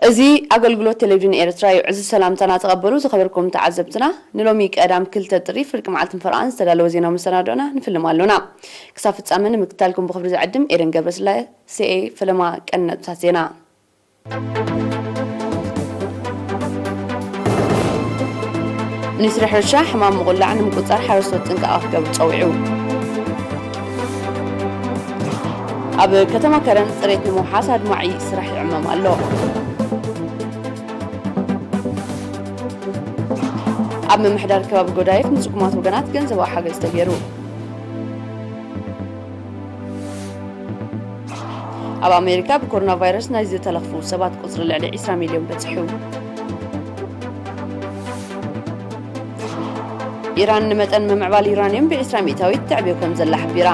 እዚ ኣገልግሎት ቴሌቪዥን ኤርትራ እዩ። ዕዙዝ ሰላምታና ተቐበሉ ዝኸበርኩም ተዓዘብትና። ንሎሚ ቀዳም ክልተ ጥሪ ፍርቂ መዓልትን ፈረቓን ዝተዳለወ ዜናዊ መሰናድኦና ንፍልም ኣሎና። ክሳብ ፍጻመ ንምክትታልኩም ብኽብሪ ዝዕድም ኤደን ገብረስላሴ እየ። ፈለማ ቀንዲ ነጥብታት ዜና። ሚኒስትሪ ሕርሻ ሕማም ምቑላዕ ንምቁጽጻር ሓረስቶት ጥንቃቐ ክገብሩ ጸዊዑ። ኣብ ከተማ ከረን ጽሬት ንምውሓስ ኣድማዒ ስራሕ ይዕመም ኣሎ። ኣብ ምምሕዳር ከባቢ ጎዳይፍ ንጽጉማት ወገናት ገንዘባዊ ሓገዝ ተገይሩ። ኣብ ኣሜሪካ ብኮሮና ቫይረስ ናይ ዝተለኽፉ ሰባት ቁጽሪ ልዕሊ ዕስራ ሚልዮን በጺሑ። ኢራን ንመጠን ምምዕባል ዩራንየም ብዕስራ ሚእታዊት ተዕብዮ ከም ዘላ ሓቢራ።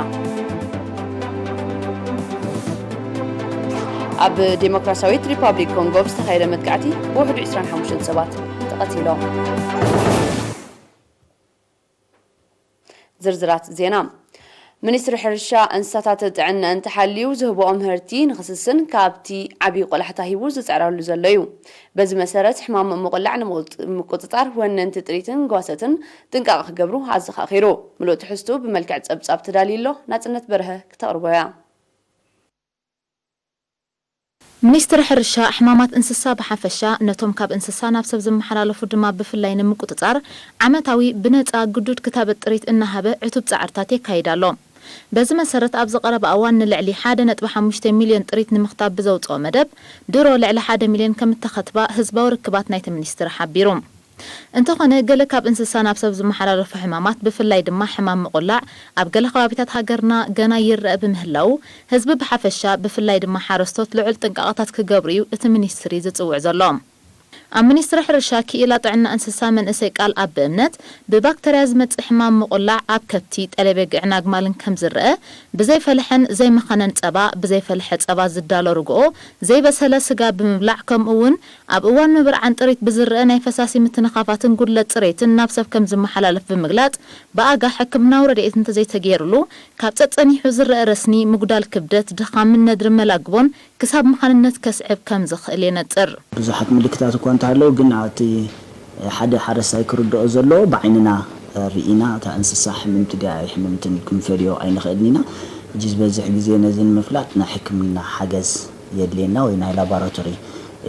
ኣብ ዴሞክራሲያዊት ሪፓብሊክ ኮንጎ ብዝተኻየደ መጥቃዕቲ ብውሕዱ ዕስራን ሓሙሽተን ሰባት ተቐቲሎም። ዝርዝራት ዜና። ሚኒስትሪ ሕርሻ፣ እንስሳታት ጥዕንአን ተሓልዩ ዝህብኦ ምህርቲ ንኽስስን ካብቲ ዓብዪ ቆላሕታ ሂቡ ዝጽዕረሉ ዘሎ እዩ። በዚ መሰረት፣ ሕማም ምቑላዕ ንምቁጽ-፣ ንምቁጽጻር ወነንቲ ጥሪትን ጓሰትን ጥንቃቐ ክገብሩ ኣዘኻኺሩ። ምሉእ ትሕዝቱ ብመልክዕ ጸብጻብ ተዳልዩ ኣሎ። ናጽነት በርሀ ክተቕርቦ እያ። ሚኒስትሪ ሕርሻ፣ ሕማማት እንስሳ ብሓፈሻ፣ ነቶም ካብ እንስሳ ናብ ሰብ ዝመሓላለፉ ድማ ብፍላይ ንምቁጽጻር፣ ዓመታዊ ብነጻ ግዱድ ክታበት ጥሪት እናሃበ ዕቱብ ጻዕርታት የካይድ ኣሎ። በዚ መሰረት፣ ኣብዚ ቀረባ እዋን ንልዕሊ ሓደ ነጥቢ ሓሙሽተ ሚልዮን ጥሪት ንምኽታብ ብዘውጽኦ መደብ፣ ድሮ ልዕሊ ሓደ ሚልዮን ከም እተኸትባ ህዝባዊ ርክባት ናይቲ ሚኒስትሪ ሓቢሩ። እንተኾነ፣ ገለ ካብ እንስሳ ናብ ሰብ ዝመሓላለፉ ሕማማት፣ ብፍላይ ድማ ሕማም ምቑላዕ፣ ኣብ ገለ ከባቢታት ሃገርና ገና ይረአ ብምህላዉ፣ ህዝቢ ብሓፈሻ፣ ብፍላይ ድማ ሓረስቶት ልዑል ጥንቃቐታት ክገብሩ እዩ እቲ ሚኒስትሪ ዝጽውዕ ዘሎ። ኣብ ሚኒስትሪ ሕርሻ ክኢላ ጥዕና እንስሳ መንእሰይ ቃል ኣብ እምነት፣ ብባክተርያ ዝመጽእ ሕማም ምቑላዕ ኣብ ከብቲ፣ ጠለቤግዕን ኣግማልን ከም ዝረአ፣ ብዘይፈለሐን ዘይመኸነን ጸባ፣ ብዘይፈለሐ ጸባ ዝዳሎ ርግኦ፣ ዘይበሰለ ስጋ ብምብላዕ፣ ከምኡ እውን ኣብ እዋን ምብርዓን ጥሪት ብዝረአ ናይ ፈሳሲ ምትንኻፋትን ጉድለት ጽሬትን ናብ ሰብ ከም ዝመሓላለፍ ብምግላጽ፣ ብኣጋ ሕክምናዊ ረድኤት እንተዘይተገይሩሉ፣ ካብ ጸጸኒሑ ዝረአ ረስኒ፣ ምጉዳል ክብደት፣ ድኻምን ነድሪ መላግቦን ክሳብ መኻንነት ከስዕብ ከም ዝኽእል የነጽር። ብዙሓት ምልክታት እኳ እንተሃለዉ፣ ግን እቲ ሓደ ሓረስታይ ክርድኦ ዘለዎ፣ ብዓይንና ርኢና እታ እንስሳ ሕምምቲ ድያ ኣይሕምምትን ክንፈልዮ ኣይንኽእልን ኢና። ሕጂ ዝበዝሕ ግዜ ነዚ ንምፍላጥ ናይ ሕክምና ሓገዝ የድልየና ወይ ናይ ላቦራቶሪ፣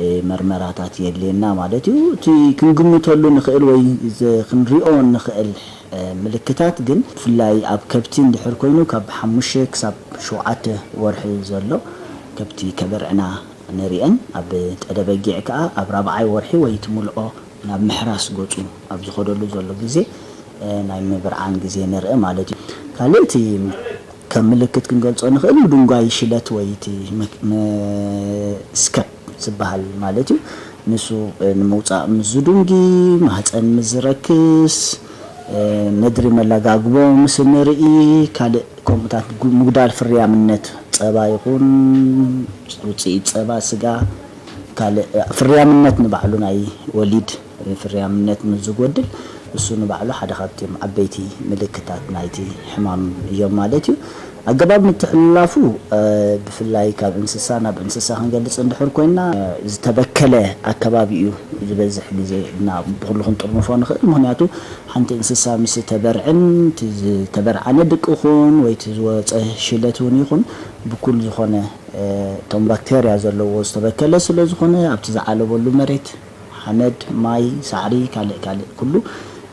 እ፣ መርመራታት የድልየና ማለት እዩ። እቲ ክንግምተሉ ንኽእል ወይ ዝ-፣ ክንሪኦ ንኽእል፣ እ፣ ምልክታት ግን ብፍላይ ኣብ ከብቲ እንድሕር ኮይኑ ካብ ሓሙሽተ ክሳብ ሸውዓተ ወርሒ ዘሎ ከብቲ ከበርዕና ንሪአን። ኣብ ጠደበጊዕ ከኣ ኣብ ራብዓይ ወርሒ ወይ እቲ ሙልኦ ናብ ምሕራስ ገጹ ኣብ ዝኸደሉ ዘሎ ግዜ፣ እ፣ ናይ ምብርዓን ግዜ ንርኢ ማለት እዩ። ካልእ እቲ ከም ምልክት ክንገልጾ ንኽእል፣ ምድንጓይ ሽለት ወይ እቲ መክ-፣ መስከብ ዝበሃል ማለት እዩ። ንሱ፣ እ፣ ንምውጻእ ምስ ዝድንጊ፣ ማህጸን ምስ ዝረክስ፣ እ፣ ነድሪ መለጋግቦ ምስ እንርኢ፣ ካልእ ከምኡታት ጉ-፣ ምጉዳል ፍርያምነት ጸባ ይኹን ውጽኢት ጸባ፣ ስጋ፣ ካልእ፣ እ፣ ፍርያምነት ንባዕሉ ናይ ወሊድ ፍርያምነት ምስ ዝጎድል፣ እሱ ንባዕሉ ሓደ ካብቶም ዓበይቲ ምልክታት ናይቲ ሕማም እዮም ማለት እዩ። ኣገባብ ምትሕልላፉ፣ እ፣ ብፍላይ ካብ እንስሳ ናብ እንስሳ ክንገልጽ እንድሕር ኮይና፣ እ፣ ዝተበከለ ኣከባቢ እዩ ዝበዝሕ ግዜ እና ብኹሉ ክንጥርንፎ ንኽእል። ምኽንያቱ ሓንቲ እንስሳ ምስ ተበርዕን እቲ ዝተበርዓነ ድቂ ይኹን ወይ እቲ ዝወጸ ሽለት እውን ይኹን ብኩል ዝኾነ፣ እ፣ እቶም ባክቴርያ ዘለዎ ዝተበከለ ስለ ዝኾነ ኣብቲ ዝዓለበሉ መሬት ሓመድ፣ ማይ፣ ሳዕሪ፣ ካልእ ካልእ ኩሉ፣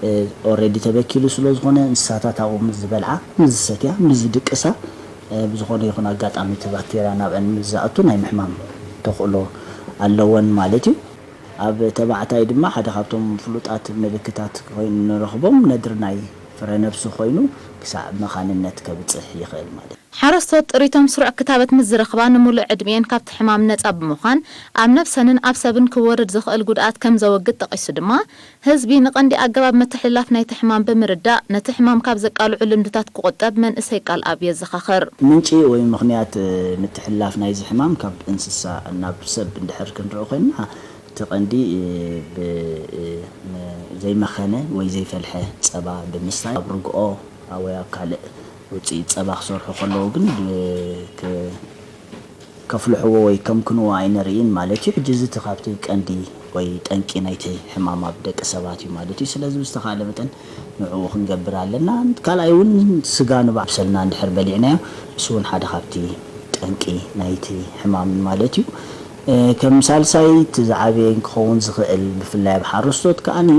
እ፣ ኦልሬዲ ተበኪሉ ስለ ዝኾነ፣ እንስሳታት ኣብኡ ምስ ዝበልዓ፣ ምስ ዝሰትያ፣ ምስ ዝድቅሳ፣ እ፣ ብዝኾነ ይኹን ኣጋጣሚ እቲ ባክቴርያ ናብአን ምስ ዝኣቱ ናይ ምሕማም ተኽእሎ ኣለወን ማለት እዩ። ኣብ ተባዕታይ ድማ ሓደ ካብቶም ፍሉጣት ምልክታት ኮይኑ ንረኽቦም ነድሪ ናይ ፍረ ነብሲ ኮይኑ ክሳዕ መኻንነት ከብጽሕ ይኽእል ማለት እዩ። ሓረስቶት ጥሪቶም ስሩዕ ክታበት ምስ ዝረኽባ ንምሉእ ዕድሚኤን ካብቲ ሕማም ነጻ ብምዃን ኣብ ነብሰንን ኣብ ሰብን ክወርድ ዝኽእል ጉድኣት ከም ዘወግድ ጠቒሱ ድማ፣ ህዝቢ ንቐንዲ ኣገባብ ምትሕልላፍ ናይቲ ሕማም ብምርዳእ ነቲ ሕማም ካብ ዘቃልዑ ልምድታት ክቑጠብ መንእሰይ ቃል ኣብ የዘኻኽር። ምንጪ ወይ ምኽንያት፣ እ፣ ምትሕልላፍ ናይዚ ሕማም ካብ እንስሳ ናብ ሰብ እንድሕር ክንርኢ ኮይንና፣ እቲ ቀንዲ፣ እ፣ ብ-፣ እ፣ ን-፣ ዘይመኸነ ወይ ዘይፈልሐ ጸባ ብምስታይ ኣብ ርግኦ ወይ ኣብ ካልእ ውጽኢት ጸባ ክሰርሑ ከለዉ ግን ብ-፣ ክ-፣ ከፍልሕዎ ወይ ከምክንዎ ኣይንርእይን ማለት እዩ። ሕጂ እዚ እቲ ካብቲ ቀንዲ ወይ ጠንቂ ናይቲ ሕማም ኣብ ደቂ ሰባት እዩ ማለት እዩ። ስለዚ ብዝተኻእለ መጠን ንዕኡ ክንገብር ኣለና። ካልኣይ እውን ስጋ ንባዕሰልና እንድሕር በሊዕናዮ፣ እሱ እውን ሓደ ካብቲ ጠንቂ ናይቲ ሕማም ማለት እዩ። እ፣ ከም ሳልሳይ እቲ ዝዓበየ ክኸውን ዝኽእል፣ ብፍላይ ኣብ ሓረስቶት ከኣኒ፣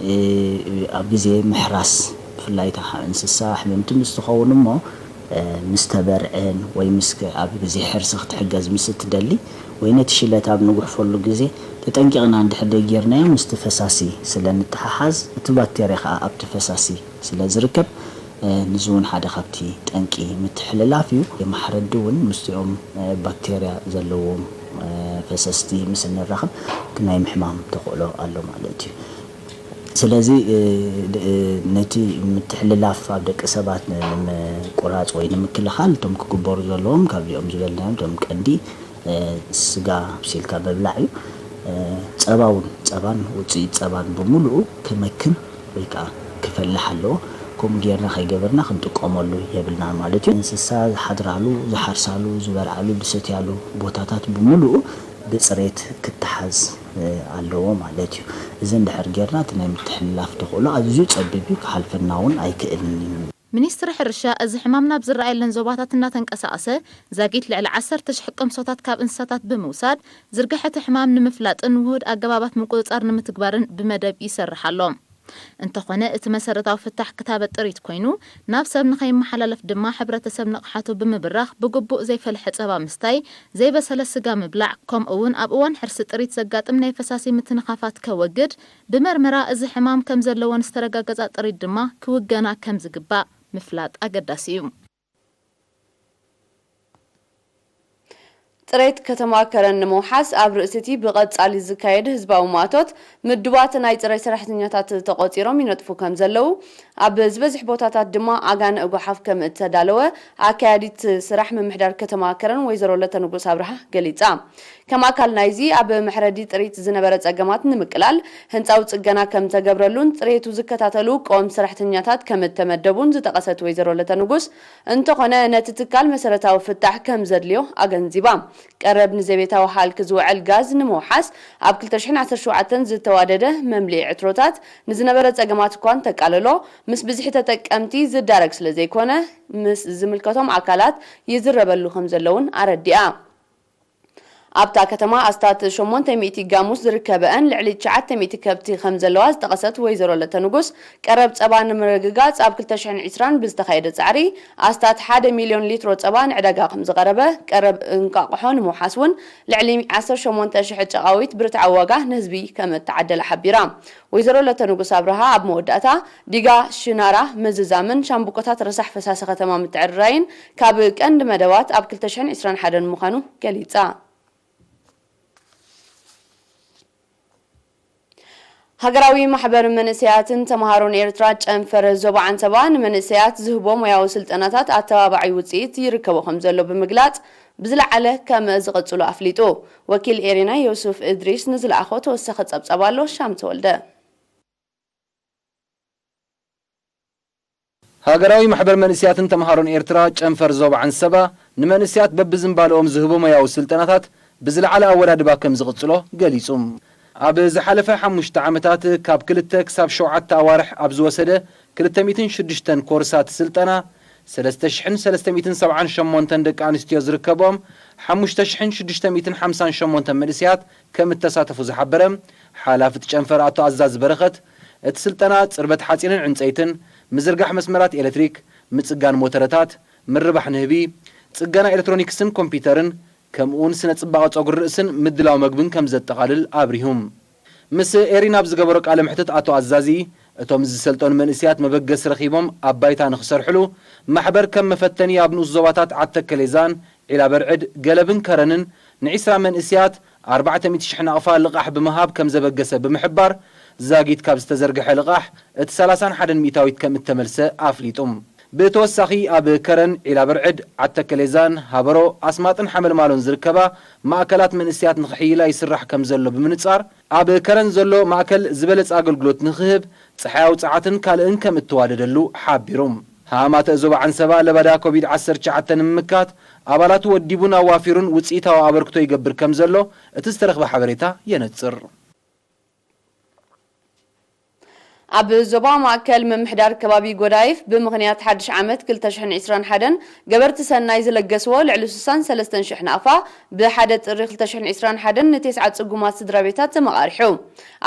እ፣ ኣብ ግዜ ምሕራስ፣ ብፍላይ እታ እንስሳ ሕምምቲ ምስ ትኸውን እሞ፣ እ፣ ምስ ተበርዐን ወይ ምስ ክ-፣ ኣብ ግዜ ሕርሲ ክትሕገዝ ምስ እትደሊ ወይ ነቲ ሽለት ኣብ ንጉሕፈሉ ግዜ ተጠንቂቕና እንድሕር ደይ ጌርናዮ፣ ምስቲ ፈሳሲ ስለ ንተሓሓዝ፣ እቲ ባክቴርያ ከኣ ኣብቲ ፈሳሲ ስለ ዝርከብ፣ እ፣ ንዚ እውን ሓደ ካብቲ ጠንቂ ምትሕልላፍ እዩ። የማሕረዲ እውን ምስቲኦም፣ እ፣ ባክቴርያ ዘለዎም፣ እ፣ ፈሰስቲ ምስ እንራኸብ ናይ ምሕማም ተኽእሎ ኣሎ ማለት እዩ። ስለዚ፣ እ፣ ድ-፣ እ፣ ነቲ ምትሕልላፍ ኣብ ደቂ ሰባት ን-፣ ንምቁራጽ ወይ ንምክልኻል እቶም ክግበሩ ዘለዎም ካብዚኦም ዝበልናዮም እቶም ቀንዲ፣ እ፣ ስጋ ኣብሲልካ ምብላዕ እዩ። እ፣ ጸባ እውን፣ ጸባን ውጽኢት ጸባን ብምሉኡ ክመክን ወይ ከዓ ክፈልሕ ኣለዎ። ከምኡ ጌርና ከይገበርና ክንጥቀመሉ የብልናን ማለት እዩ። እንስሳ ዝሓድራሉ፣ ዝሓርሳሉ፣ ዝበልዓሉ፣ ዝሰትያሉ ቦታታት ብምሉኡ ብጽሬት ክተሓዝ፣ እ፣ ኣለዎ ማለት እዩ። እዚ እንድሕር ጌርና እቲ ናይ ምትሕልላፍ ተኽእሎ ኣዝዩ ጸቢብ እዩ፣ ክሓልፈና እውን ኣይክእልን እዩ። ሚኒስትሪ ሕርሻ እዚ ሕማም ናብ ዝረኣየለን ዞባታት እናተንቀሳቐሰ ዛጊት ልዕሊ ዓሰርተ ሽሕ ቅምሶታት ካብ እንስሳታት ብምውሳድ ዝርግሐ እቲ ሕማም ንምፍላጥን ውሁድ ኣገባባት ምቁጽጻር ንምትግባርን ብመደብ ይሰርሕ ኣሎ። እንተኾነ እቲ መሰረታዊ ፍታሕ ክታበት ጥሪት ኮይኑ ናብ ሰብ ንኸይመሓላለፍ ድማ ሕብረተሰብ ንቕሓቱ ብምብራኽ ብግቡእ ዘይፈልሐ ጸባ ምስታይ፣ ዘይበሰለ ስጋ ምብላዕ ከምኡ እውን ኣብ እዋን ሕርሲ ጥሪት ዘጋጥም ናይ ፈሳሲ ምትንኻፋት ከወግድ ብመርመራ እዚ ሕማም ከም ዘለዎን ዝተረጋገጻ ጥሪት ድማ ክውገና ከም ዝግባእ ምፍላጥ ኣገዳሲ እዩ። ጽሬት ከተማ ከረን ንምውሓስ ኣብ ርእሲ እቲ ብቐጻሊ ዝካየድ ህዝባዊ ማእቶት ምዱባት ናይ ጽሬት ሰራሕተኛታት ተቖጺሮም ይነጥፉ ከም ዘለዉ፣ ኣብ ዝበዝሕ ቦታታት ድማ ኣጋንእ ጓሓፍ ከም እተዳለወ ኣካያዲት ስራሕ ምምሕዳር ከተማ ከረን ወይዘሮ ለተንጉስ ኣብርሃ ገሊጻ። ከም ኣካል ናይዚ ኣብ መሕረዲ ጥሪት ዝነበረ ጸገማት ንምቅላል ህንጻዊ ጽገና ከም ተገብረሉን ጽሬቱ ዝከታተሉ ቀወም ሰራሕተኛታት ከም እተመደቡን ዝጠቐሰት ወይዘሮ ለተንጉስ፣ እንተኾነ ነቲ ትካል መሰረታዊ ፍታሕ ከም ዘድልዮ ኣገንዚባ። ቀረብ ንዘቤታዊ ሃልኪ ዝውዕል ጋዝ ንምውሓስ ኣብ ክልተ ሽሕን ዓሰርተ ሸውዓተን ዝተዋደደ መምልኢ ዕትሮታት ንዝነበረ ጸገማት እኳ እንተቃለሎ፣ ምስ ብዝሒ ተጠቀምቲ ዝዳረግ ስለ ዘይኮነ፣ ምስ ዝምልከቶም ኣካላት ይዝረበሉ ከም ዘለውን ኣረዲኣ። ኣብታ ከተማ ኣስታት ሸሞንተ ሚእቲ ጋሙስ ዝርከበአን ልዕሊ ትሽዓተ ሚእቲ ከብቲ ከም ዘለዋ ዝጠቐሰት ወይዘሮ ለተንጉስ፣ ቀረብ ጸባ ንምርግጋጽ ኣብ ክልተ ሽሕን ዕስራን ብዝተኻየደ ጻዕሪ ኣስታት ሓደ ሚልዮን ሊትሮ ጸባ ንዕዳጋ ከም ዝቐረበ፣ ቀረብ እንቋቑሖ ንምውሓስ እውን ልዕሊ ዓሰርተ ሸሞንተ ሽሕ ጨቓዊት ብርትዓዊ ዋጋ ንህዝቢ ከም እተዓደለ ሓቢራ። ወይዘሮ ለተንጉስ ኣብርሃ ኣብ መወዳእታ፣ ዲጋ፣ ሽናራ፣ ምዝዛምን ሻምብቆታት ረሳሕ ፈሳሲ ከተማ ምትዕርራይን ካብ ቀንዲ መደባት ኣብ ክልተ ሽሕን ዕስራን ሓደን ምዃኑ ገሊጻ። ሃገራዊ ማሕበር መንእሰያትን ተምሃሮን ኤርትራ ጨንፈር ዞባ ዓንሰባ ንመንእሰያት ዝህቦ ሞያዊ ስልጠናታት ኣተባባዒ ውጽኢት ይርከቦ ከም ዘሎ ብምግላጽ፣ ብዝለዓለ ከም ዝቕጽሉ ኣፍሊጡ። ወኪል ኤሪና ዮሱፍ እድሪስ ንዝለኣኾ ተወሳኺ ጸብጻብ ኣሎ። ሻም ተወልደ። ሃገራዊ ማሕበር መንእሰያትን ተምሃሮን ኤርትራ ጨንፈር ዞባ ዓንሰባ ንመንእሰያት በብዝምባልኦም ዝህቦ ሞያዊ ስልጠናታት ብዝለዓለ ኣወዳድባ ከም ዝቕጽሎ ገሊጹ። ኣብ ዝሓለፈ ሓሙሽተ ዓመታት ካብ ክልተ ክሳብ ሸውዓተ ኣዋርሕ ኣብ ዝወሰደ ክልተ ሚእትን ሽዱሽተን ኮርሳት ስልጠና፣ ሰለስተ ሽሕን ሰለስተ ሚእትን ሰብዓን ሸሞንተን ደቂ ኣንስትዮ ዝርከብኦም ሓሙሽተ ሽሕን ሽዱሽተ ሚእትን ሓምሳን ሸሞንተን መንእሰያት ከም እተሳተፉ ዝሓበረ ሓላፊ እቲ ጨንፈር ኣቶ ኣዛዝ በረኸት፣ እቲ ስልጠና ጽርበት ሓጺንን ዕንጸይትን፣ ምዝርጋሕ መስመራት ኤሌክትሪክ፣ ምጽጋን ሞተረታት፣ ምርባሕ ንህቢ፣ ጽገና ኤሌክትሮኒክስን ኮምፒውተርን፣ ከምኡውን ስነ ጽባቐ ጸጉሪ ርእስን ምድላው መግብን ከም ዘጠቓልል ኣብሪሁ። ምስ ኤሪና ኣብ ዝገበሮ ቃለ መሕትት ኣቶ ኣዛዚ፣ እቶም ዝሰልጠኑ መንእሰያት መበገሲ ረኺቦም ኣብ ባይታ ንኽሰርሕሉ፣ ማሕበር ከም መፈተኒ ኣብ ንኡስ ዞባታት ዓተከሌዛን፣ ዒላ በርዕድ፣ ገለብን ከረንን ንዒስራ መንእሰያት ኣርባዕተ ሚእቲ ሽሕ ናቕፋ ልቓሕ ብምሃብ ከም ዘበገሰ ብምሕባር፣ ዛጊት ካብ ዝተዘርግሐ ልቓሕ እቲ ሰላሳን ሓደን ሚእታዊት ከም እተመልሰ ኣፍሊጡ። ብተወሳኺ ኣብ ከረን፣ ዒላ በርዕድ፣ ዓተከሌዛን፣ ሃበሮ፣ ኣስማጥን ሓመልማሎን ዝርከባ ማእከላት መንእሰያት ንኽሕይላ ይስራሕ ከም ዘሎ ብምንጻር፣ ኣብ ከረን ዘሎ ማእከል ዝበለጸ ኣገልግሎት ንኽህብ ጸሓያዊ ጸዓትን ካልእን ከም እተዋደደሉ ሓቢሩ። ሃማተ ዞባ ዓንሰባ ለበዳ ኮቪድ ዓሰርተ ትሽዓተ ንምምካት ኣባላቱ ወዲቡን ኣዋፊሩን ውፅኢታዊ ኣበርክቶ ይገብር ከም ዘሎ እቲ ዝተረኽበ ሓበሬታ የነፅር። ኣብ ዞባ ማእከል ምምሕዳር ከባቢ ጎዳይፍ ብምኽንያት ሓድሽ ዓመት ክልተ ሽሕን ዕስራን ሓደን ገበርቲ ሰናይ ዝለገስዎ ልዕሊ ስሳን ሰለስተን ሽሕ ናቕፋ ብሓደ ጥሪ ክልተ ሽሕን ዕስራን ሓደን ንተስዓ ጽጉማት ስድራ ቤታት ተመቓሪሑ።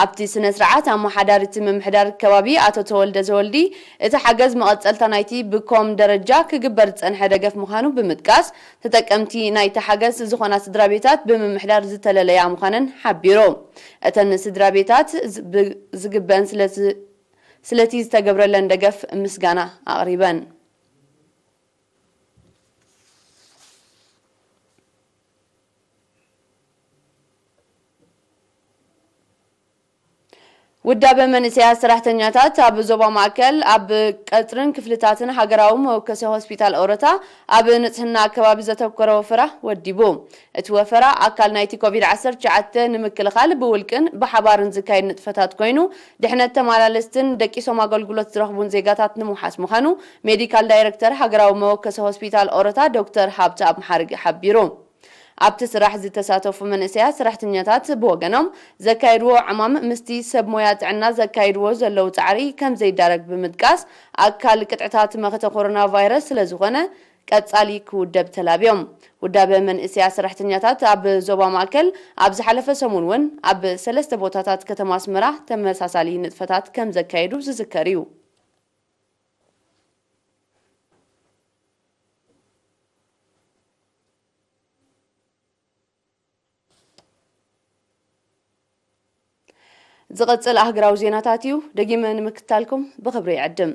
ኣብቲ ስነ ስርዓት ኣመሓዳሪ እቲ ምምሕዳር ከባቢ ኣቶ ተወልደ ዘወልዲ እቲ ሓገዝ መቐጸልታ ናይቲ ብኮም ደረጃ ክግበር ዝጸንሐ ደገፍ ምዃኑ ብምጥቃስ ተጠቀምቲ ናይቲ ሓገዝ ዝኾና ስድራ ቤታት ብምምሕዳር ዝተለለያ ምዃነን ሓቢሩ። እተን ስድራ ቤታት ዝ- ብ- ዝግበን ስለዚ ስለቲ ዝተገብረለን ደገፍ ምስጋና ኣቕሪበን። ውዳበ መንእሰያት ሰራሕተኛታት ኣብ ዞባ ማእከል ኣብ ቀጽርን ክፍልታትን ሃገራዊ መወከሲ ሆስፒታል ኦረታ ኣብ ንጽህና ኣከባቢ ዘተኮረ ወፈራ ወዲቡ። እቲ ወፈራ ኣካል ናይቲ ኮቪድ ዓሰርተ ትሽዓተ ንምክልኻል ብውልቅን ብሓባርን ዝካየድ ንጥፈታት ኮይኑ ድሕነት ተመላለስትን ደቂሶም ኣገልግሎት ዝረኽቡን ዜጋታት ንምውሓስ ምዃኑ ሜዲካል ዳይረክተር ሃገራዊ መወከሲ ሆስፒታል ኦረታ ዶክተር ሃብተኣብ መሓርጊ ሓቢሩ። ኣብቲ ስራሕ ዝተሳተፉ መንእሰያት ሰራሕተኛታት ብወገኖም ዘካየድዎ ዕማም ምስቲ ሰብ ሞያ ጥዕና ዘካይድዎ ዘለዉ ጻዕሪ ከም ዘይዳረግ ብምጥቃስ ኣካል ቅጥዕታት መኸተ ኮሮና ቫይረስ ስለዝኾነ ቀጻሊ ክውደብ ተላብዮም። ውዳበ መንእሰያት ሰራሕተኛታት ኣብ ዞባ ማእከል ኣብ ዝሓለፈ ሰሙን እውን ኣብ ሰለስተ ቦታታት ከተማ ኣስመራ ተመሳሳሊ ንጥፈታት ከም ዘካየዱ ዝዝከር እዩ። ዝቐጽል ኣህግራዊ ዜናታት እዩ። ደጊመ ንምክትታልኩም ብኽብሪ ይዕድም።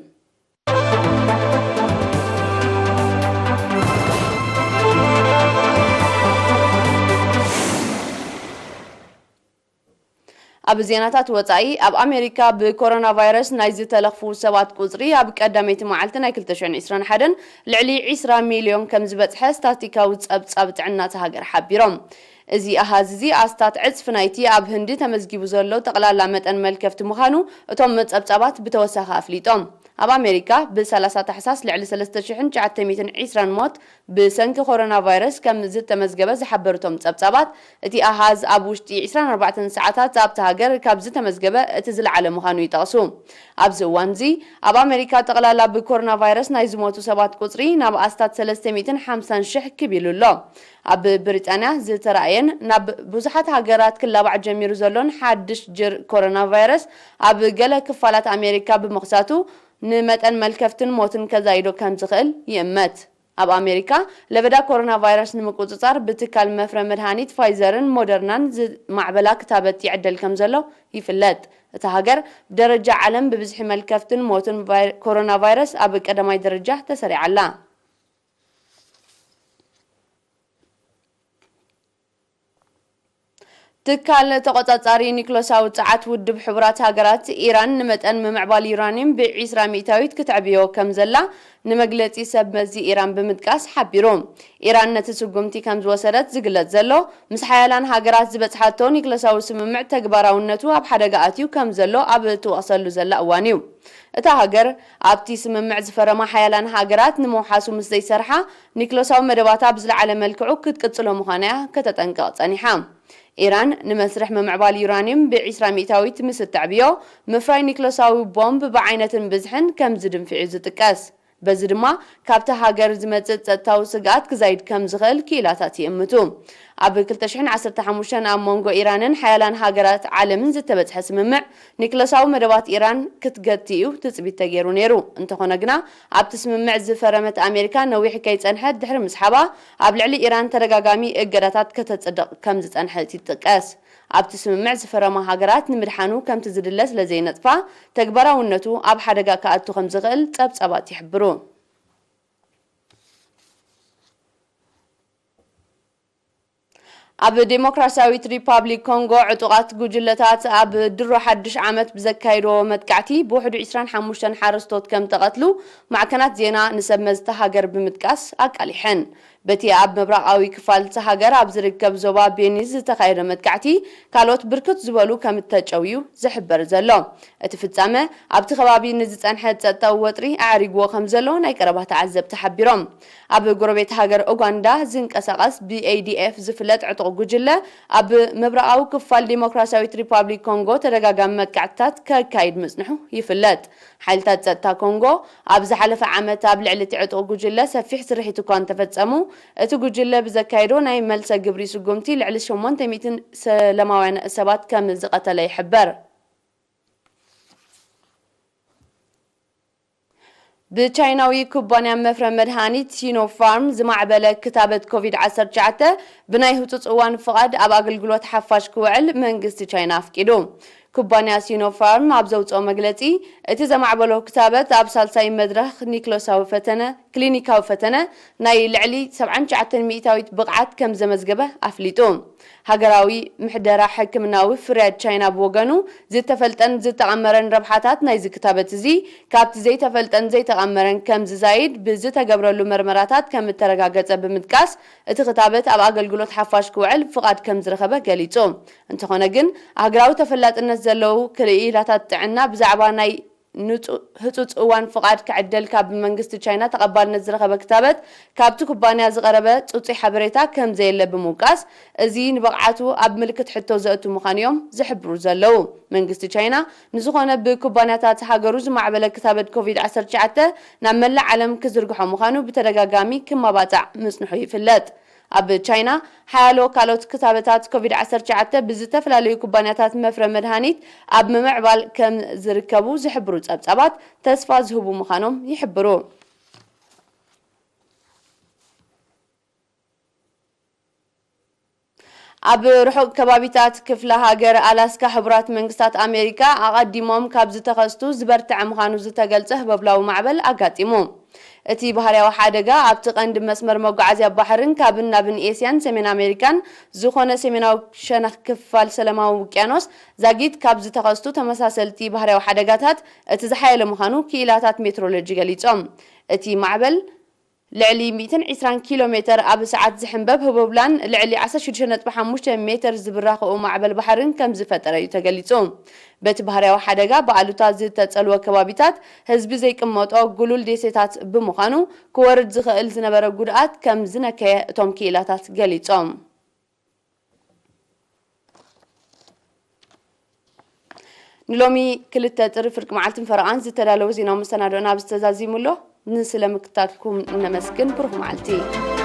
ኣብ ዜናታት ወጻኢ፣ ኣብ ኣሜሪካ ብኮሮና ቫይረስ ናይ ዝተለኽፉ ሰባት ቁጽሪ ኣብ ቀዳመይቲ መዓልቲ ናይ ክልተ ሽሕን ዕስራን ሓደን ልዕሊ ዕስራ ሚልዮን ከም ዝበጽሐ ስታቲካዊ ጸብጻብ ጥዕና እታ ሃገር ሓቢሮም። እዚ ኣሃዝ እዚ ኣስታት ዕጽፊ ናይቲ ኣብ ህንዲ ተመዝጊቡ ዘሎ ጠቕላላ መጠን መልከፍቲ ምዃኑ እቶም ጸብጻባት ብተወሳኺ ኣፍሊጦም። ኣብ ኣሜሪካ ብሰላሳ ታሕሳስ ልዕሊ ሰለስተ ሽሕን ትሽዓተ ሚእትን ዕስራን ሞት ብሰንኪ ኮሮና ቫይረስ ከም ዝተመዝገበ ዝሓበሩ እቶም ጸብጻባት፣ እቲ ኣሃዝ ኣብ ውሽጢ ዕስራን ኣርባዕተን ሰዓታት ኣብታ ሃገር ካብ ዝተመዝገበ እቲ ዝለዓለ ምዃኑ ይጠቕሱ። ኣብዚ እዋን እዚ ኣብ ኣሜሪካ ጠቕላላ ብኮሮና ቫይረስ ናይ ዝሞቱ ሰባት ቁጽሪ ናብ ኣስታት ሰለስተ ሚእትን ሓምሳን ሽሕ ክብ ኢሉ ኣሎ። ኣብ ብሪጣንያ ዝተራእየን ናብ ብዙሓት ሃገራት ክላባዕ ጀሚሩ ዘሎን ሓድሽ ጅር ኮሮና ቫይረስ ኣብ ገለ ክፋላት ኣሜሪካ ብምኽሳቱ ንመጠን መልከፍትን ሞትን ከዛይዶ ከም ዝኽእል ይእመት። ኣብ ኣሜሪካ ለበዳ ኮሮና ቫይረስ ንምቁጽጻር ብትካል መፍረ መድሃኒት ፋይዘርን ሞደርናን ዝማዕበላ ክታበት ይዕደል ከም ዘሎ ይፍለጥ። እታ ሃገር ብደረጃ ዓለም ብብዝሒ መልከፍትን ሞትን ቫይ- ኮሮና ቫይረስ ኣብ ቀዳማይ ደረጃ ተሰሪዓ ኣላ። ትካል ተቖጻጻሪ ኒክሎሳዊ ጸዓት ውድብ ሕቡራት ሃገራት፣ ኢራን ንመጠን ምምዕባል ዩራኒየም ብዒስራ ሚእታዊት ክትዕብዮ ከም ዘላ ንመግለጺ ሰብ መዚ ኢራን ብምጥቃስ ሓቢሩ። ኢራን ነቲ ስጉምቲ ከም ዝወሰደት ዝግለጽ ዘሎ፣ ምስ ሓያላን ሃገራት ዝበጽሓቶ ኒክለሳዊ ስምምዕ ተግባራውነቱ ኣብ ሓደጋ ኣትዩ ከም ዘሎ ኣብ እትወቕሰሉ ዘላ እዋን እዩ። እታ ሃገር ኣብቲ ስምምዕ ዝፈረማ ሓያላን ሃገራት ንምውሓሱ ምስ ዘይሰርሓ፣ ኒክለሳዊ መደባታ ብዝለዓለ መልክዑ ክትቅጽሎ ምዃና እያ ከተጠንቅቕ ጸኒሓ። ኢራን ንመስርሕ ምምዕባል ዩራኒየም ብዒስራ ሚእታዊት ምስ እተዕብዮ፣ ምፍራይ ኒክለሳዊ ቦምብ ብዓይነትን ብዝሕን ከም ዝድንፍዕ እዩ ዝጥቀስ። በዚ ድማ ካብታ ሃገር ዝመጽእ ጸጥታዊ ስግኣት ክዛይድ ከም ዝኽእል ክኢላታት ይእምቱ። ኣብ ክልተ ሽሕን ዓሰርተ ሓሙሽተን ኣብ መንጎ ኢራንን ሓያላን ሃገራት ዓለምን ዝተበጽሐ ስምምዕ፣ ኒክለሳዊ መደባት ኢራን ክትገቲ እዩ ትጽቢት ተገይሩ ነይሩ። እንተኾነ ግና፣ ኣብቲ ስምምዕ ዝፈረመት ኣሜሪካ ነዊሕ ከይጸንሐት ድሕሪ ምስሓባ፣ ኣብ ልዕሊ ኢራን ተደጋጋሚ እገዳታት ከተጽድቕ ከም ዝጸንሐት ይጥቀስ። ኣብቲ ስምምዕ ዝፈረማ ሃገራት ንምድሓኑ ከምቲ ዝድለ ስለ ዘይነጥፋ፣ ተግባራውነቱ ኣብ ሓደጋ ክኣቱ ከም ዝኽእል ጸብጻባት ይሕብሩ። ኣብ ዴሞክራሲያዊት ሪፓብሊክ ኮንጎ፣ ዕጡቓት ጉጅለታት ኣብ ድሮ ሓድሽ ዓመት ብዘካየድዎ መጥቃዕቲ ብውሕዱ ዕስራን ሓሙሽተን ሓረስቶት ከም ተቐትሉ ማዕከናት ዜና ንሰብ መዝቲ ሃገር ብምጥቃስ ኣቃሊሐን። በቲ ኣብ ምብራቓዊ ክፋል እታ ሃገር ኣብ ዝርከብ ዞባ ቤኒ ዝተኻየደ መጥቃዕቲ፣ ካልኦት ብርክት ዝበሉ ከም እተጨውዩ ዝሕበር ዘሎ። እቲ ፍጻመ ኣብቲ ከባቢ ንዝጸንሐ ጸጥታዊ ወጥሪ ኣዕሪግዎ ከም ዘሎ ናይ ቀረባ ተዓዘብቲ ሓቢሮም። ኣብ ጎረቤት ሃገር ኡጋንዳ ዝንቀሳቐስ ብ A D F ዝፍለጥ ዕጡቕ ጉጅለ፣ ኣብ ምብራቓዊ ክፋል ዲሞክራሲያዊት ሪፓብሊክ ኮንጎ ተደጋጋሚ መጥቃዕትታት ከካይድ ምጽንሑ ይፍለጥ። ሓይልታት ጸጥታ ኮንጎ ኣብ ዝሓለፈ ዓመት ኣብ ልዕሊ እቲ ዕጡቕ ጉጅለ ሰፊሕ ስርሒት እኳ እንተፈጸሙ፣ እቲ ጉጅለ ብዘካየዶ ናይ መልሰ ግብሪ ስጉምቲ ልዕሊ ሸሞንተ ሚእትን ሰላማውያን ሰባት ከም ዝቐተለ ይሕበር። ብቻይናዊ ኩባንያ መፍረ መድሃኒት ሲኖፋርም ዝማዕበለ ክታበት ኮቪድ ዓሰርተ ትሽዓተ ብናይ ህጹጽ እዋን ፍቓድ ኣብ ኣገልግሎት ሓፋሽ ክውዕል መንግስቲ ቻይና ኣፍቂዱ። ኩባንያ ሲኖፋርም ኣብ ዘውጽኦ መግለጺ፣ እቲ ዘማዕበሎ ክታበት ኣብ ሳልሳይ መድረኽ ኒክሎሳዊ ፈተነ፣ ክሊኒካዊ ፈተነ ናይ ልዕሊ ሰብዓን ትሽዓተን ሚእታዊት ብቕዓት ከም ዘመዝገበ ኣፍሊጡ። ሃገራዊ ምሕደራ ሕክምናዊ ፍርያት ቻይና ብወገኑ፣ ዝተፈልጠን ዝተቐመረን ረብሓታት ናይዚ ክታበት እዚ ካብቲ ዘይተፈልጠን ዘይተቐመረን ከም ዝዛይድ ብዝተገብረሉ መርመራታት ከም እተረጋገጸ ብምጥቃስ፣ እቲ ክታበት ኣብ ኣገልግሎት ሓፋሽ ክውዕል ፍቓድ ከም ዝረኸበ ገሊጹ። እንተኾነ ግን፣ ኣህጉራዊ ተፈላጥነት ዘለዉ ክኢላታት ጥዕና ብዛዕባ ናይ ንጹ-፣ ህጹጽ እዋን ፍቓድ ክዕደል ካብ መንግስቲ ቻይና ተቐባልነት ዝረኸበ ክታበት፣ ካብቲ ኩባንያ ዝቐረበ ጽጹይ ሓበሬታ ከም ዘየለ ብምውቃስ፣ እዚ ንብቕዓቱ ኣብ ምልክት ሕቶ ዘእቱ ምዃኑ እዮም ዝሕብሩ ዘለዉ። መንግስቲ ቻይና ንዝኾነ ብኩባንያታት ሃገሩ ዝማዕበለ ክታበት ኮቪድ ዓሰርተ ትሽዓተ ናብ መላእ ዓለም ክዝርግሖ ምዃኑ ብተደጋጋሚ ክመባጻዕ ምጽንሑ ይፍለጥ። ኣብ ቻይና ሓያሎ ካልኦት ክታበታት ኮቪድ ዓሰርተ ትሽዓተ ብዝተፈላለዩ ኩባንያታት መፍረ መድሃኒት ኣብ ምምዕባል ከም ዝርከቡ ዝሕብሩ ጸብጻባት ተስፋ ዝህቡ ምዃኖም ይሕብሩ። ኣብ ርሑቕ ከባቢታት ክፍለ ሃገር ኣላስካ፣ ሕቡራት መንግስታት ኣሜሪካ ኣቐዲሞም ካብ ዝተኸስቱ ዝበርትዐ ምዃኑ ዝተገልጸ ህቦብላዊ ማዕበል ኣጋጢሙ። እቲ ባህርያዊ ሓደጋ ኣብቲ ቀንዲ መስመር መጓዓዝያ ባሕርን ካብን ናብን ኤስያን ሰሜን ኣሜሪካን ዝኾነ ሰሜናዊ ሸነኽ ክፋል ሰላማዊ ውቅያኖስ ዛጊት ካብ ዝተኸስቱ ተመሳሰልቲ ባህርያዊ ሓደጋታት እቲ ዝሓየለ ምዃኑ ክኢላታት ሜትሮሎጂ ገሊጾም። እቲ ማዕበል ልዕሊ ሚእትን ዕስራን ኪሎ ሜተር ኣብ ሰዓት ዝሕንበብ ህቦብላን ልዕሊ ዓሰርተ ሽዱሽተ ነጥቢ ሓሙሽተ ሜተር ዝብራኸኡ ማዕበል ባሕርን ከም ዝፈጠረ እዩ ተገሊጹ። በቲ ባህርያዊ ሓደጋ ብኣሉታ ዝተጸልወ ከባቢታት ህዝቢ ዘይቅመጦ ግሉል ደሴታት ብምዃኑ ክወርድ ዝኽእል ዝነበረ ጉድኣት ከም ዝነከየ እቶም ክኢላታት ገሊጾም። ንሎሚ ክልተ ጥሪ ፍርቂ መዓልትን ፈረቓን ዝተዳለወ ዜናዊ መሰናዶና ኣብዚ ተዛዚሙ ኣሎ። ንስለ ምክታትኩም ነመስግን። ብሩኽ መዓልቲ።